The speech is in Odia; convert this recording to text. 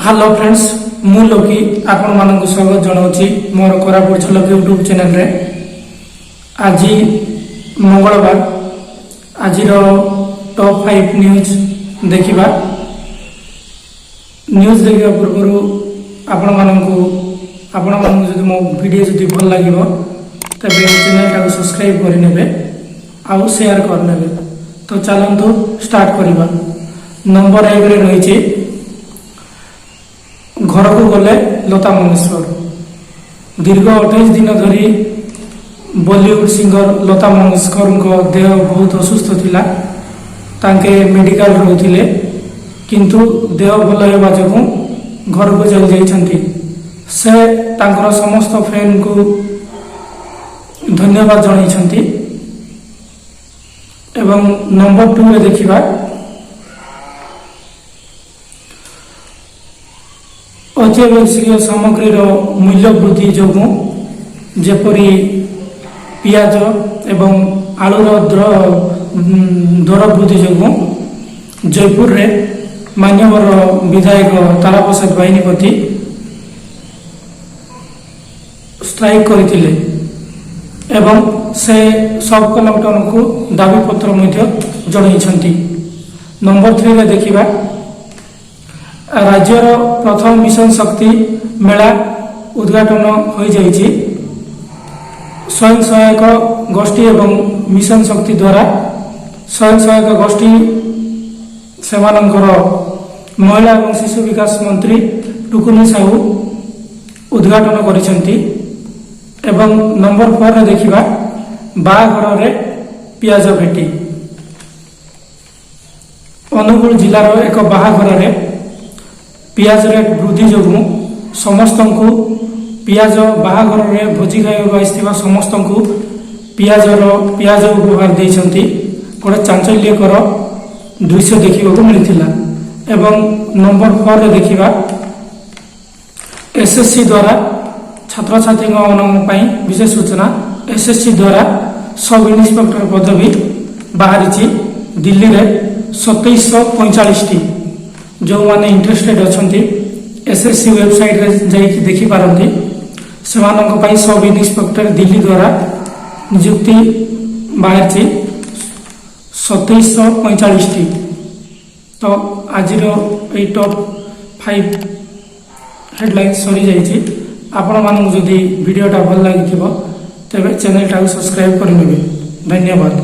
ହ୍ୟାଲୋ ଫ୍ରେଣ୍ଡସ୍, ମୁଁ ଲୋକି ଆପଣମାନଙ୍କୁ ସ୍ୱାଗତ ଜଣାଉଛି ମୋର କୋରାପୁଟ ଝଲକ ୟୁଟ୍ୟୁବ୍ ଚ୍ୟାନେଲରେ। ଆଜି ମଙ୍ଗଳବାର। ଆଜିର ଟପ୍ 5 ନ୍ୟୁଜ୍ ଦେଖିବା। ନ୍ୟୁଜ୍ ଦେଖିବା ପୂର୍ବରୁ ଆପଣମାନଙ୍କୁ ଯଦି ମୋ ଭିଡ଼ିଓ ଯଦି ଭଲ ଲାଗିବ, ତେବେ ଚ୍ୟାନେଲଟାକୁ ସବସ୍କ୍ରାଇବ୍ କରିନେବେ ଆଉ ସେୟାର କରିନେବେ। ତ ଚାଲନ୍ତୁ ଷ୍ଟାର୍ଟ କରିବା। ନମ୍ବର 1ରେ ରହିଛି, ଘରକୁ ଗଲେ ଲତା ମଙ୍ଗେଶକର। ଦୀର୍ଘ 28 ଦିନ ଧରି ବଲିଉଡ ସିଙ୍ଗର ଲତା ମଙ୍ଗେଶକରଙ୍କ ଦେହ ବହୁତ ଅସୁସ୍ଥ ଥିଲା। ତାଙ୍କେ ମେଡିକାଲ ରହୁଥିଲେ, କିନ୍ତୁ ଦେହ ଭଲ ହେବା ଯୋଗୁଁ ଘରକୁ ଚାଲି ଯାଇଛନ୍ତି। ସେ ତାଙ୍କର ସମସ୍ତ ଫ୍ୟାନକୁ ଧନ୍ୟବାଦ ଜଣାଇଛନ୍ତି। ଏବଂ ନମ୍ବର 2ରେ ଦେଖିବା, ଅତ୍ୟାବଶ୍ୟକୀୟ ସାମଗ୍ରୀର ମୂଲ୍ୟ ବୃଦ୍ଧି ଯୋଗୁଁ, ଯେପରି ପିଆଜ ଏବଂ ଆଳୁର ଦର ବୃଦ୍ଧି ଯୋଗୁଁ, ଜୟପୁରରେ ମାନ୍ୟବର ବିଧାୟକ ତାରାପ୍ରସାଦ ବାହିନୀପତି ଷ୍ଟ୍ରାଇକ୍ କରିଥିଲେ ଏବଂ ସେ ସବ୍ କଲେକ୍ଟରଙ୍କୁ ଦାବିପତ୍ର ମଧ୍ୟ ଜଣାଇଛନ୍ତି। ନମ୍ବର 3ରେ ଦେଖିବା, ରାଜ୍ୟର ପ୍ରଥମ ମିଶନ ଶକ୍ତି ମେଳା ଉଦ୍ଘାଟନ ହୋଇଯାଇଛି। ସ୍ୱୟଂ ସହାୟକ ଗୋଷ୍ଠୀ ଏବଂ ମିଶନ ଶକ୍ତି ଦ୍ୱାରା ସ୍ୱୟଂ ସହାୟକ ଗୋଷ୍ଠୀ ସେମାନଙ୍କର ମହିଳା ଏବଂ ଶିଶୁ ବିକାଶ ମନ୍ତ୍ରୀ ଟୁକୁନି ସାହୁ ଉଦ୍ଘାଟନ କରିଛନ୍ତି। ଏବଂ ନମ୍ବର 4ରେ ଦେଖିବା, ବାହାଘରରେ ପିଆଜ ଭେଟି। ଅନୁଗୁଳ ଜିଲ୍ଲାର ଏକ ବାହାଘରରେ ପିଆଜ ରେଟ୍ ବୃଦ୍ଧି ଯୋଗୁଁ ସମସ୍ତଙ୍କୁ ପିଆଜ, ବାହାଘରରେ ଭୋଜି ଖାଇବାକୁ ଆସିଥିବା ସମସ୍ତଙ୍କୁ ପିଆଜ ଉପହାର ଦେଇଛନ୍ତି। ଗୋଟେ ଚାଞ୍ଚଲ୍ୟକର ଦୃଶ୍ୟ ଦେଖିବାକୁ ମିଳିଥିଲା। ଏବଂ ନମ୍ବର 4ରେ ଦେଖିବା, ଏସ୍ଏସ୍ସି ଦ୍ୱାରା ଛାତ୍ରଛାତ୍ରୀଙ୍କ ପାଇଁ ବିଶେଷ ସୂଚନା। ଏସ୍ଏସ୍ସି ଦ୍ୱାରା ସବ୍ ଇନ୍ସପେକ୍ଟର ପଦବୀ ବାହାରିଛି ଦିଲ୍ଲୀରେ 2745ଟି। ଯେଉଁମାନେ ଇଣ୍ଟରେଷ୍ଟେଡ୍ ଅଛନ୍ତି, ଏସ୍ଏସ୍ସି ୱେବସାଇଟ୍ରେ ଯାଇକି ଦେଖିପାରନ୍ତି। ସେମାନଙ୍କ ପାଇଁ ସବ୍ ଇନ୍ସପେକ୍ଟର ଦିଲ୍ଲୀ ଦ୍ୱାରା ନିଯୁକ୍ତି ବାହାରିଛି 2745ଟି। ତ ଆଜିର ଏଇ ଟପ୍ 5 ହେଡ଼ଲାଇନ୍ ସରିଯାଇଛି। ଆପଣମାନଙ୍କୁ ଯଦି ଭିଡ଼ିଓଟା ଭଲ ଲାଗିଥିବ, ତେବେ ଚ୍ୟାନେଲଟାକୁ ସବସ୍କ୍ରାଇବ୍ କରିନେବେ। ଧନ୍ୟବାଦ।